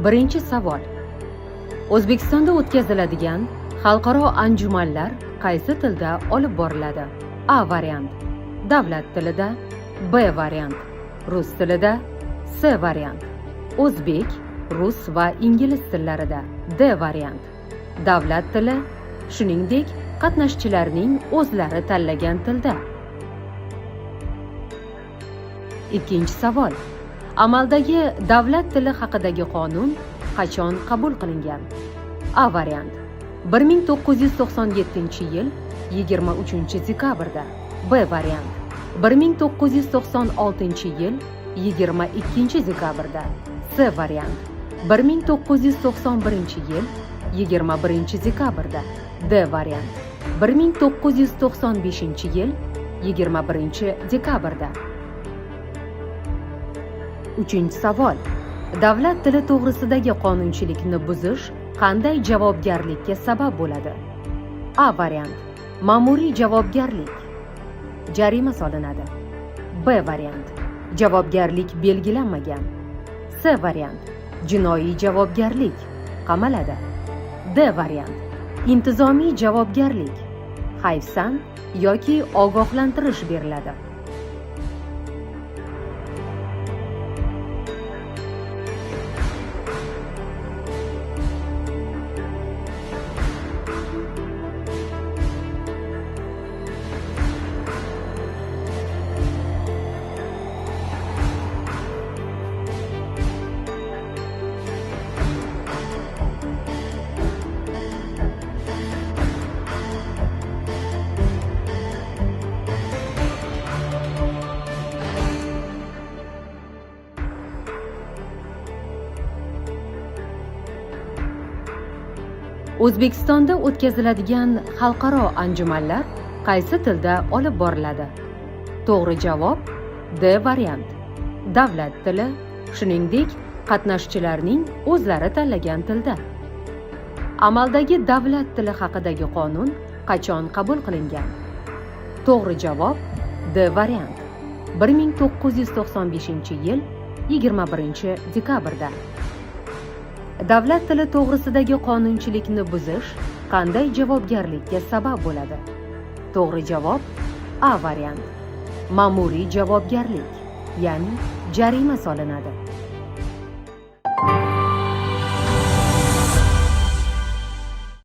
Birinchi savol. O'zbekistonda o'tkaziladigan xalqaro anjumanlar qaysi tilda olib boriladi? A variant: davlat tilida, B variant: rus tilida, C variant: o'zbek, rus va ingliz tillarida, D variant: davlat tili, shuningdek, qatnashchilarning o'zlari tanlagan tilda. Ikkinchi savol. Amaldagi davlat tili haqidagi qonun qachon qabul qilingan? A variant: 1997-yil 23-dekabrda, B variant: 1996-yil 22-dekabrda, C variant: 1991-yil 21-dekabrda, D variant: 1995-yil 21-dekabrda. Uchinchi savol. Davlat tili to'g'risidagi qonunchilikni buzish qanday javobgarlikka sabab bo'ladi? A variant: ma'muriy javobgarlik, jarima solinadi. B variant: javobgarlik belgilanmagan. C variant: jinoiy javobgarlik, qamaladi. D variant: intizomiy javobgarlik, hayfsan yoki ogohlantirish beriladi. O'zbekistonda o'tkaziladigan xalqaro anjumanlar qaysi tilda olib boriladi? To'g'ri javob D variant: davlat tili, shuningdek, qatnashchilarning o'zlari tanlagan tilda. Amaldagi davlat tili haqidagi qonun qachon qabul qilingan? To'g'ri javob D variant: 1995-yil 21-dekabrda. Davlat tili to'g'risidagi qonunchilikni buzish qanday javobgarlikka sabab bo'ladi? To'g'ri javob A variant: ma'muriy javobgarlik, ya'ni jarima solinadi.